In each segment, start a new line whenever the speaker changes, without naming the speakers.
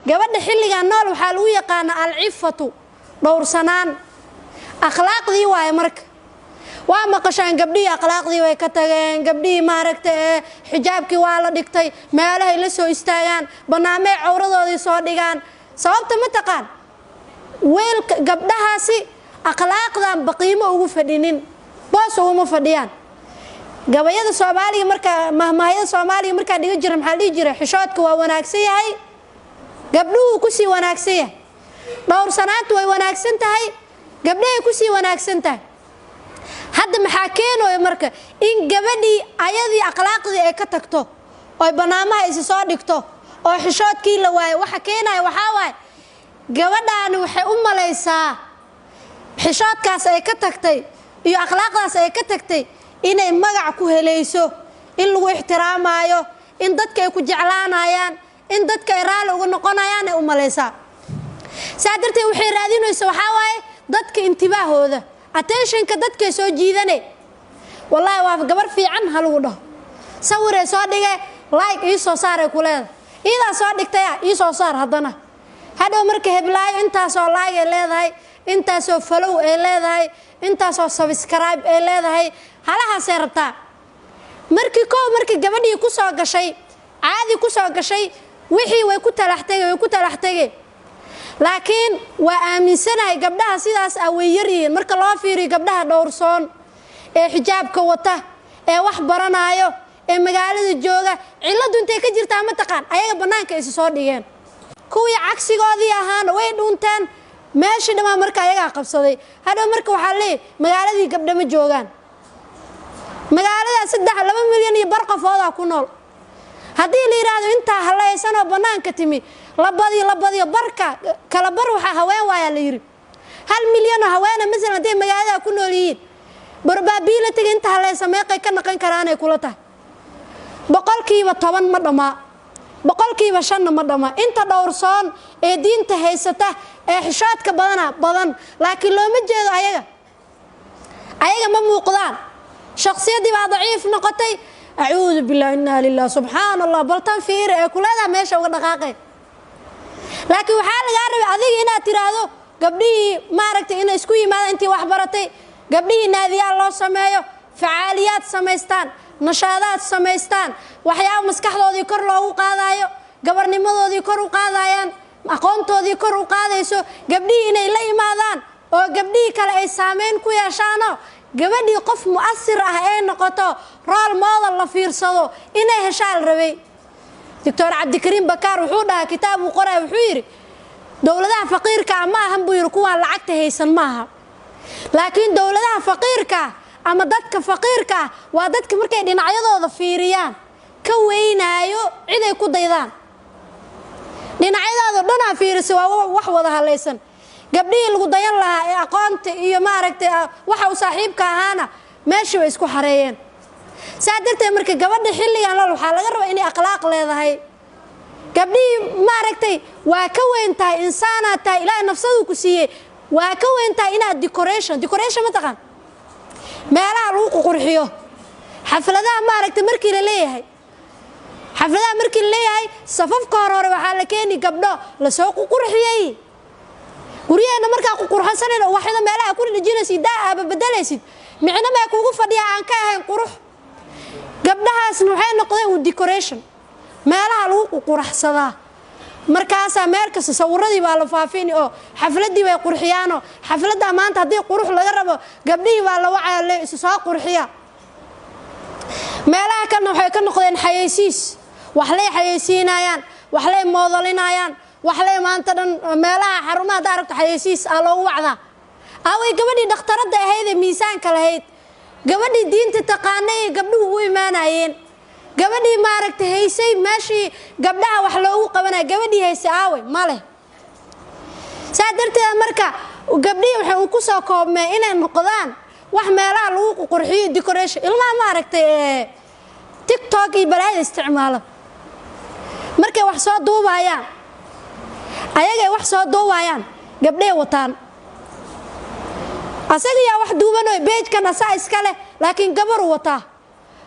Gabadha xilligan nool waxaa lagu yaqaanaa alcifatu, dhowrsanaan, akhlaaqdii waaye. Marka waa maqashaan gabdhihii akhlaaqdii way ka tageen, gabdhihii maaragta ee xijaabkii waa la dhigtay, meelahay la soo istaagaan, bannaamey cawradoodii soo dhigaan. Sababta ma taqaan? Weelka gabdhahaasi akhlaaqdan baqiimo ugu fadhinin, boos uguma fadhiyaan. Gabayada Soomaaliga markaa, mahmaahyada Soomaaliga markaa dhiga jira, maxaa la dhihi jira? Xishoodka waa wanaagsan yahay, gabdhuhu kusii wanaagsan yahay. Dhowrsanaantu way wanaagsan tahay, gabdhahay kusii wanaagsan tahay. Hadda maxaa keenaya marka in gabadhii ayadii akhlaaqdii ay ka tagto oy bannaamaha isi soo dhigto oo xishoodkii la waayo? Waxa keenaya waxaa waaye, gabadhaani waxay u malaysaa xishoodkaas ay ka tagtay iyo akhlaaqdaas ay ka tagtay inay magac ku helayso, in lagu ixtiraamaayo, in dadka ay ku jeclaanayaan, in dadka ay raalli uga noqonayaan ay u malaysaa. Saa darteed waxay raadinaysa waxaa waaye dadka intibaahooda, attentionka dadkay soo jiidane. Wallaahi waa gabar fiican ha lagu dhaho. Sawiray soo dhige, like ii soo saaray ku leedahay. Iidaa soo dhigtaya, ii soo saar. Haddana hadhow marka heblaayo intaasoo like ay leedahay, intaasoo follow ay leedahay, intaasoo subscribe ay leedahay, halahaasay rabtaa. Markii kow markii gabadhii ku soo gashay, caadi ku soo gashay, wixii way ku talax tege, way ku talax tege. Laakiin waa aaminsanahay gabdhaha sidaas ah way yaryihiin marka loo fiiriyo gabdhaha dhowrsoon ee xijaabka wata ee wax baranaayo ee magaalada jooga. Cilladdu intay ka jirtaa ma taqaan? Ayaga bannaanka isi soo dhigeen, kuwii cagsigoodii ahaana way dhuunteen. Meeshii dhammaan marka ayagaa qabsaday. Hadhow marka waxaa leeyahy magaaladii gabdha ma joogaan. Magaalada 3, 2.5 milyan qofoodaa ku nool. Haddii la yidhaahdo intaa halaysanoo bannaanka timi, la badiyo, la badiyo, barka kala bar waxaa haween waayaa la yidhi. 1 milyan oo haweena masalan hadday magaalada ku nool yihiin, probabilityga inta halaysa meeqay ka naqan karaanay kula tahay? 10% ma dhammaa, 5%-na ma dhammaa. Inta dhowrsoon ee diinta haysata ee xishoodka badana badan, laakiin looma jeedo ayaga. Ayaga ma muuqdaan. Shakhsiyaddii baa daciif noqotay. Acuudu bilah, inaa lilah, subxaan Allah, bal tan fiiri ee kuleedaha meesha uga dhaqaaqeen. Laakiin waxaa lagaa rabay adiga inaad tiraahdo gabdhihii maaragtay inay isku yimaadaan, intii wax baratay, gabdhihii naadiyaal loo sameeyo, facaaliyaad samaystaan, nashaadaad samaystaan, waxyaaba maskaxdoodii kor loogu qaadaayo, gabarnimadoodii kor u qaadayaan, aqoontoodii kor u qaadayso, gabdhihii inay la imaadaan oo gabdhihii kale ay saameyn ku yeeshaanoo gabadhii qof mu'asir ah ay noqoto, role model la fiirsado inay heshaa la rabay. Doctor Cabdikariim Bakaar wuxuu dhahaa, kitaab uu qoraya, wuxuu yidhi dowladaha faqiirkaa ma ahan, buu yidhi, kuwaan lacagta haysan maaha, laakiin dowladaha faqiirkaa ama dadka faqiirka ah waa dadka markay dhinacyadooda fiiriyaan ka weynaayo ciday ku daydaan. Dhinacyadaado dhanaa fiirisa, waa wax wada halaysan. Gabdhihii lagu dayan lahaa ee aqoonta iyo maaragtay waxa uu saaxiibka ahaana meeshii way isku xareeyeen. Saa darteed marka gabadha xilligan lool waxaa laga rabaa inay akhlaaq leedahay. Gabdhihii maaragtay waa ka weyn tahay, insaanaad tahay, Ilaahay nafsaduu ku siiyey, waa ka weyn tahay inaad decoration. Decoration ma taqaan? Meelaha lagu qurxiyo xafladaha maaragtay. Markii la leeyahay xafladaha, markii la leeyahay safafka hore hore waxaa la keeni gabdho lasoo qurxiyey. Guryaheena markaa qurxansanayna, uwaxyada meelaha ku dhejinaysid, daa aaba bedelaysid, micno mee kuugu fadhiya aan ka ahayn qurux? Gabdhahaasna waxay noqdeen un decoration meelaha lagu quraxsadaa. Markaasaa meel kasta sawiradii baa la faafini oo xafladii bay qurxiyaanoo xafladdaa maanta haddii qurux laga rabo, gabdhihii baa la wacaya, le isu soo qurxiya. Meelaha kalena waxay ka noqdeen xayeysiis, waxlay xayeysiinayaan, waxlay moodalinayaan, waxlay maanta dhan meelaha xarumaha hadda aragto xayeysiis aa loogu wacdaa. Away gabadhii dhakhtaradda ahayd ee miisaanka lahayd, gabadhii diinta taqaanay ee gabdhuhu u imaanayeen, gabadhii maaragtay haysay meeshii gabdhaha wax loogu qabanaya, gabadhii haysay aaway? Ma leh. Saa darteeda marka gabdhihii waxay un ku soo koobmeen inay noqdaan wax meelaha lagu qurxiyo, decoration. Ilmaha maaragtay ee TikTok iyo balaayada isticmaalo, markay wax soo duubayaan, ayagay wax soo duubayaan, gabdhay wataan. Asaga yaa wax duubanoy, pagekan asaa iska leh, laakiin gabaruu wataa.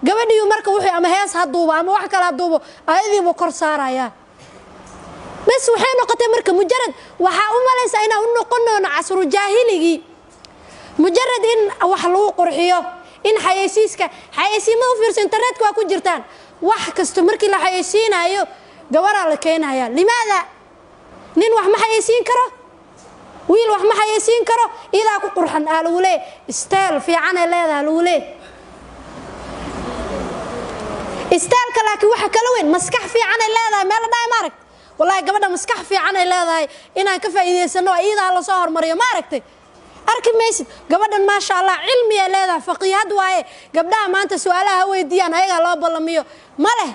Gabadhiiyu marka wuxuu ama hees ha duubo ama wax kale ha duubo, ayadiibuu kor saarayaa. Bas waxay noqotay marka mujarad waxaa u malaysaa inaan u noqonoono casru jaahiligii, mujarad in wax lagu qurxiyo, in xayeysiiska, xayeysiimada u fiirso, internetka waa ku jirtaan. Wax kasta markii la xayeysiinayo gabaraa la keenaya. Limaada? Nin wax ma xayeysiin karo, wiil wax ma xayeysiin karo. Iyadaa ku qurxan aa lagu leey, style fiicanay leedaha lagu leey styleka. Laakiin waxa kala weyn maskax fiicanay leedahay. Meel la dhahay ma aragtay? Wallaahi gabadha maskax fiicanay leedahay, inaan ka faa'iidaysano, iyadaa lasoo hormariyo. Ma aragtay? Arki maysid. Gabadhan maasha Allah cilmiyay leedahay, faqiihad waaye, gabdhaha maanta su-aalaha ha weydiiyaan, ayagaa loo ballamiyo. Ma leh.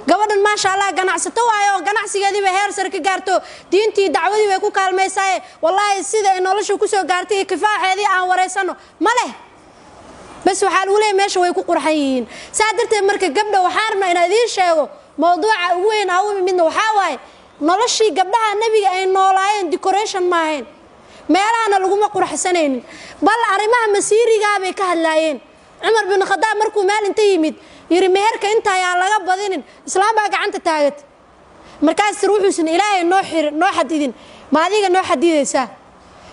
Gabadhan maasha Allah ganacsato waaye oo ganacsigeediiba heer sare ka gaarto, diintii dacwadii way ku kaalmaysaaye, wallaahi sida ay nolosha kusoo gaartay iyo kifaaxeedii aan wareysano. Ma leh. Bas waxaa lagu leeyahy meesha way ku qurxan yihiin. Saa darteed marka gabdha waxaan rabnaa inaan idiin sheego mowduuca ugu weyn aa u midna waxaa waaye noloshii gabdhaha nebiga ay noolaayeen decoration ma ahayn, meelahana laguma qurxsanaynin, bal arrimaha masiirigaa bay ka hadlaayeen. Cumar bin Khadaab markuu meel inta yimid yidhi meherka inta ayaan laga badinin, islaam baa gacanta taagatay. Markaas tir wuxuusan Ilaahay noo xirin, noo xadidin, ma adiga noo xadidaysaa?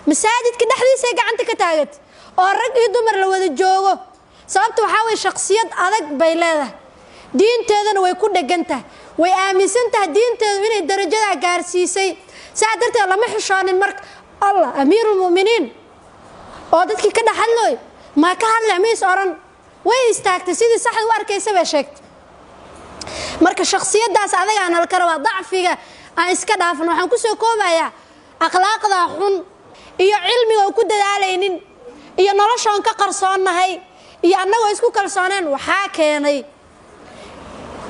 Masaajidka dhexdiisay gacanta ka taagatay oo rag iyo dumar la wada joogo. Sababta waxaa weye shakhsiyad adag bay leedahay, diinteedana way ku dhegan tahay, way aaminsan tahay diinteedu inay darajadaa gaarsiisay. Saa darteed lama xishoonin. Marka Allah amiirulmu'miniin oo dadkii ka dhex hadlooy maa ka hadlay mays odhan, way istaagtay, sidii saxda u arkaysa bay sheegtay. Marka shakhsiyaddaas adagaa nala ka rabaa, dacfiga aan iska dhaafno. Waxaan kusoo koobayaa akhlaaqda xun iyo cilmiga oo ku dadaalaynin iyo noloshoon ka qarsoonnahay iyo annagoo isku kalsooneen. Waxaa keenay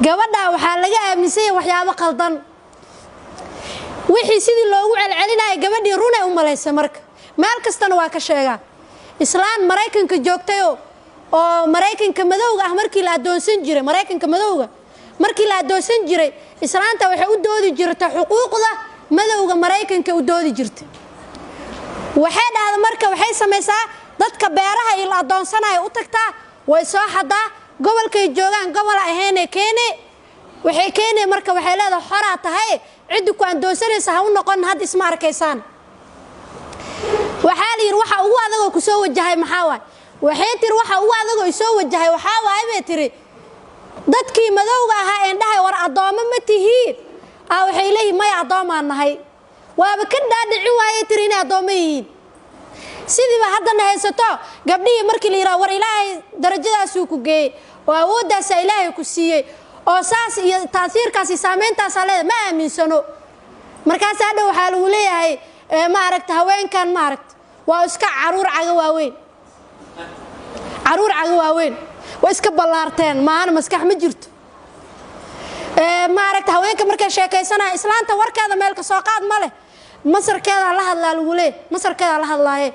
gabadha waxaa laga aaminsanya waxyaabo qaldan, wixii sidii loogu celcelinaya gabadhii runay u malaysay. Marka meel kastana waa ka sheegaa, islaan Maraykanka joogtayoo oo Maraykanka madowga ah markii la addoonsan jiray, Maraykanka madowga markii la addoonsan jiray, islaanta waxay u doodi jirtay xuquuqda madowga Maraykanka u doodi jirtay. Waxay dhahda marka waxay samaysaa dadka beeraha iyo la addoonsanaya u tagtaa, way soo xadaa, gobolkay joogaan gobol ahaynay keene, waxay keenay. Marka waxay leedahay xoraa tahay, ciddi ku addoonsanaysa ha u noqon, hadda isma arkaysaan. Waxaa la yidhi waxa ugu adagoo ku soo wajahay maxaa waay? Waxay tiri waxa ugu adagoo isoo wajahay waxaa waay, bay tiri, dadkii madowga ahaa een dhahay war addoommo ma tihiin ah, waxay leeyihin maya, addoomaan nahay. Waaba ka dhaadhicin waayay tiri inay addoommo yihiin. Sidiiba haddana haysato gabdhihii markii la yidhaha war Ilaahay darajadaasuu ku geeyey oo awooddaasaa Ilaahay ku siiyey oo saas iyo taasiirkaas iyo saameyntaasaa leedahay, ma aaminsano. Markaas hadhow waxaa lagu leeyahay ma aragta haweenkan, ma aragta, waa iska caruur caga waaweyn, caruur caga waaweyn, waa iska ballaarteen, maahana maskax ma jirto. Ma aragta haweenka markay sheekaysanaya islaanta warkeeda meel ka soo qaad ma leh, masarkeedaa la hadlaa lagu leey, masarkeedaa la hadlaaye,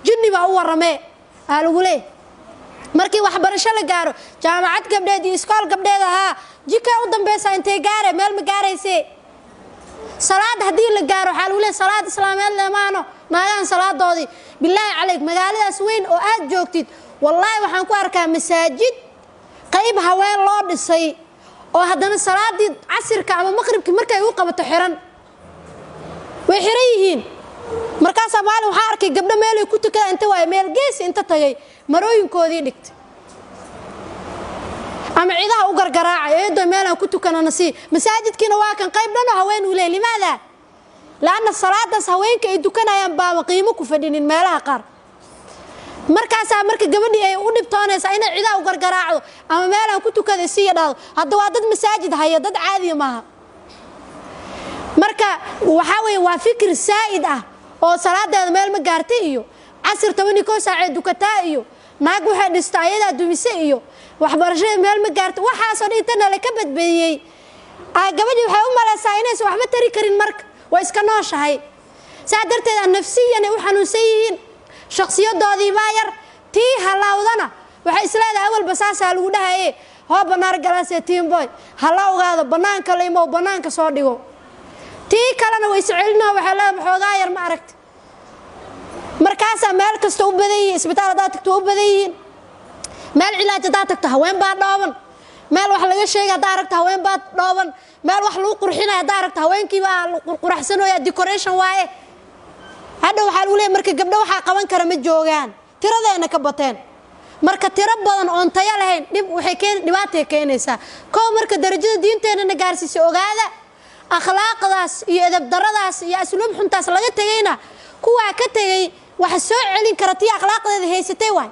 jinni baa u warramee aa lagu leey. Markii waxbarasho la gaaro, jaamacad gabdheed iyo iskool gabdheed ahaa, jikaa u dambaysaa, intay gaare meel ma gaarayse. Salaad haddii la gaaro waxaa lagu leey salaad islaameed lemaano naagahan salaadoodii. Bilaahi calayk, magaaladaas weyn oo aad joogtid, wallaahi waxaan ku arkaa masaajid qayb haween loo dhisay oo haddana salaadii casirka ama maqribkii markay u qabato xiran, way xiran yihiin. Markaasaa maalin waxaa arkay gabdho meelay ku tukada inta waaye meel geesi inta tagay marooyinkoodii dhigtay ama cidaha u gargaraacay, eedoo meelaan ku tukanana sii. Masaajidkiina waa kan qayb dhanoo haween uu leey. Limaada? Laanna salaadaas haweenka ay dukanayaan baaba qiimo ku fadhinin meelaha qaar. Markaasaa marka gabadhii ay u dhibtoonaysaa inay cidaha u gargaraacdo ama meelaan ku tukada siiya dhahdo. Hadda waa dad masaajid haya, dad caadiya maaha. Marka waxaa weeye waa fikir saa'id ah oo salaadeeda meel ma gaartay iyo casir 11 saacee dukataa iyo naag waxay dhista ayadaa dumise iyo waxbarashada meel ma gaarta, waxaasoo dhan inta nala ka badbadiyey gabadhii waxay u malaysaa inaysan waxba tari karin. Marka waa iska nooshahay, saa darteeda nafsiyan ay u xanuunsan yihiin, shakhsiyadoodii baa yar. Tii halaawdana waxay isleedahay awalba saasaa lagu dhahaye, hoo banaar galaasee tiimboy hala ogaado, bannaanka la imow, bannaanka soo dhigo. Tii kalena way iscelinoo waxay leedahay waxoogaa yar ma aragti. Markaasaa meel kasta u badan yihiin. Isbitaal haddaad tagto waa u badan yihiin, meel cilaaj haddaad tagto haween baa dhooban. Meel wax laga sheegay haddaa aragta, haween baa dhooban. Meel wax lagu qurxinaya haddaa aragta, haweenkiibaa qurquraxsanooya, decoration waaye. Hadha waxaa lagu leeyay marka gabdho waxaa qaban kara ma joogaan, tiradeena ka bateen. Marka tiro badan oon tayo lahayn dhib waxay keen, dhibaatay keenaysaa. Kow, marka darajada diinteenana gaarsiisay ogaada, akhlaaqdaas iyo edeb daradaas iyo asluub xuntaas laga tegayna, kuwaa ka tegay waxa soo celin kara tii akhlaaqdeeda haysatay waay.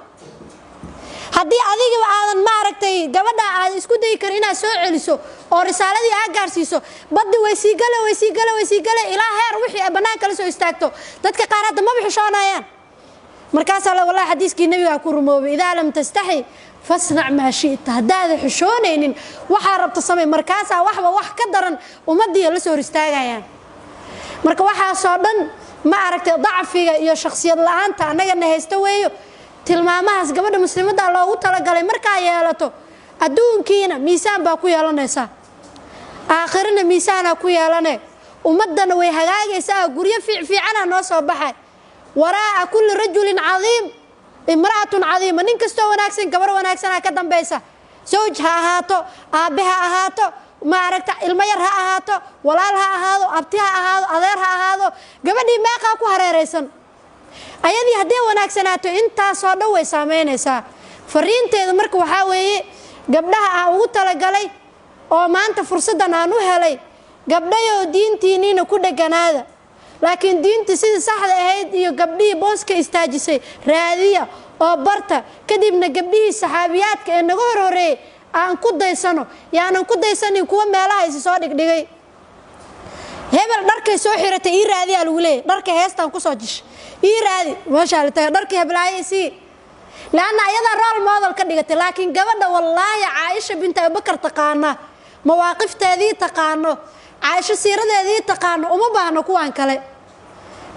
Haddii adigiba aadan, maaragtay, gabadha aad isku dayi karin inaad soo celiso oo risaaladii aad gaarsiiso, baddi way sii gale, way sii gale, way sii gale, ilaa heer wixii ay bannaanka la soo istaagto. Dadka qaar hadda maba xishoonayaan. Markaasaa la, wallahi, xadiiskii nabigaa ku rumoobay: "Idaa lam tastaxi fasnac maa shi'ta." Haddaadan xishoonaynin, waxaa rabta samay. Markaasaa waxba wax ka daran ummaddii la soo hor istaagayaan. Marka waxaasoo dhan, ma aragtay, dacfiga iyo shakhsiyad la-aanta annagana haysta weeyo. Tilmaamahaas gabadha muslimadda loogu talagalay markaa yeelato, adduunkiina miisaan baa ku yeelanaysaa, aakhirana miisaanaa ku yeelane, ummaddana way hagaagaysaa, guryo fiicfiicana noo soo baxay. Waraa'a kulli rajulin cadiim imra'atun cadiima. Nin kastoo wanaagsan gabar wanaagsanaa ka dambaysa. Sawj ha ahaato, aabbe ha ahaato, maaragta, ilmo yar ha ahaato, walaal ha ahaado, abti ha ahaado, adeer ha ahaado. Gabadhii meeqaa ku hareeraysan? Ayadii hadday wanaagsanaato, intaasoo dhan way saameynaysaa. Fariinteeda marka waxaa weeye, gabdhaha aan ugu talagalay oo maanta fursaddan aan u helay, gabdhayoo diintiinniina ku dheganaada, laakiin diinta sidii saxda ahayd iyo gabdhihii booska istaajisay raadiya oo barta. Kadibna gabdhihii saxaabiyaadka ee naga hor horeeyey aan ku daysano, yaanan ku daysanin kuwa meelaha isi soo dhigdhigay. Hebel dharkay soo xiratay ii raadiyaa lagu leeyahy, dharka heestaan kusoo jishay ii raadi, meeshaa la taga, dharkii heblaaye sii, leanna ayadaa role model ka dhigatay. Laakiin gabadha, wallaahi, Caaisha binta Abubakar taqaana, mawaaqifteedii taqaano, Caaisho siiradeedii taqaano, uma baahno kuwaan kale.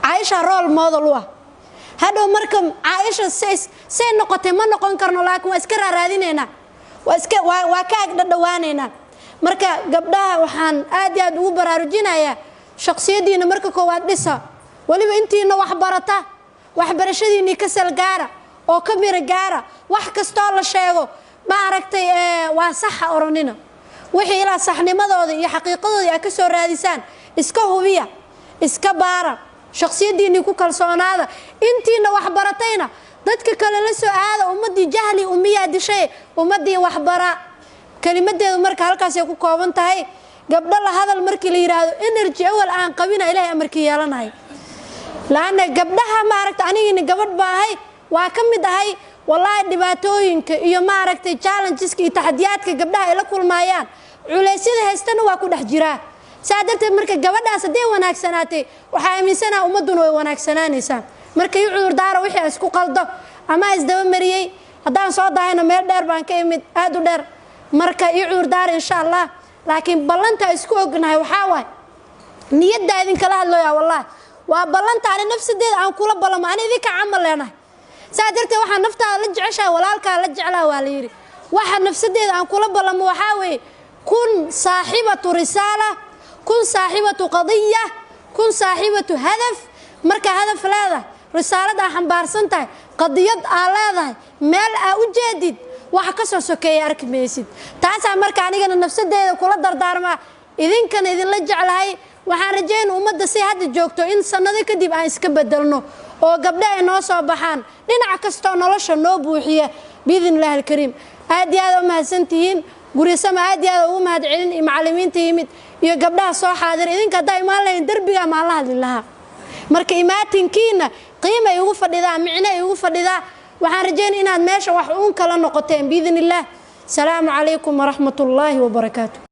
Caaisha role model u ah. Hadhow marka Caaisha say noqotay ma noqon karno, laakiin waa iska raaraadinaynaa, waa iska waa ka agdhadhawaaneynaa. Marka gabdhaha waxaan aad iyo aad ugu baraarujinayaa, shaqsiyaddiina marka koowaad dhisa. Weliba intiina wax barata, waxbarashadiinii ka salgaara oo ka miro gaara. Wax kastoo la sheego, ma aragtay, waa saxa oranina. Wixii ilaa saxnimadooda iyo xaqiiqadooda aad ka soo raadisaan, iska hubiya, iska baara, shaqsiyaddiinii ku kalsoonaada. Intiina waxbaratayna dadka kale la soo aada. Ummaddii jahli umiyaa dishay, ummaddii waxbara. Kelimadeedu marka halkaasay ku kooban tahay. Gabdho la hadal markii la yidhaahdo, energy awal aan qabina Ilaahay amarkii yeelanahay, laanna gabdhaha, maaragta, anigina gabadh baa ahay, waa ka mid ahay. Wallaahi, dhibaatooyinka iyo, maaragtay, challengeska iyo taxadiyaadka gabdhaha ay la kulmaayaan, culeysyada haystana waa ku dhex jiraa. Saa darteed marka gabadhaas hadday wanaagsanaatay, waxaa aaminsanaha ummadduna way wanaagsanaanaysaa. Marka ii cudurdaara wixii aan isku qaldo ama isdaba mariyey. Haddaan soo dahayna, meel dheer baan ka imid, aada u dheer. Marka ii cudurdaara, insha Allah. Laakiin ballanta isku ognahay waxaa waay, niyaddaa idinkala hadlooyaa, wallahi waa ballanta ani nafsadeeda aan kula ballamo, ani idinka camal leenahay. Saa darteed waxaa naftaada la jeceshahay walaalkaa la jeclaa, waa la yidhi. Waxa nafsadeeda aan kula ballamo waxaa weeye: kun saaxibatu risaala, kun saaxibatu qadiya, kun saaxibatu hadaf. Markaa hadaf leedahay, risaalad aa xambaarsan tahay, qadiyad aa leedahay, meel aa u jeedid, waxa ka soo sokeeya arki maysid. Taasaa marka anigana nafsadeeda kula dardaarmaa, idinkana idinla jeclahay. Waxaan rajayna ummadda say hadda joogto in sannado kadib aan iska bedelno oo gabdho ay noo soo baxaan dhinac kastoo nolosha noo buuxiya, biidn illahi alkariim. Aad iyo aad u mahadsantihiin. Guryasama aad iyo aad ugu mahad celin, iyo macallimiinta yimid iyo gabdhaha soo xaadira. Idinka haddaa imaan lahayn, derbigaa maan la hadli lahaa. Marka imaatinkiina qiima igu fadhidaa, micno igu fadhidaa. Waxaan rajaynaya inaad meesha wax uun kala noqoteen, biidn illaah. Salaamu calaykum waraxmat ullaahi wabarakaatu.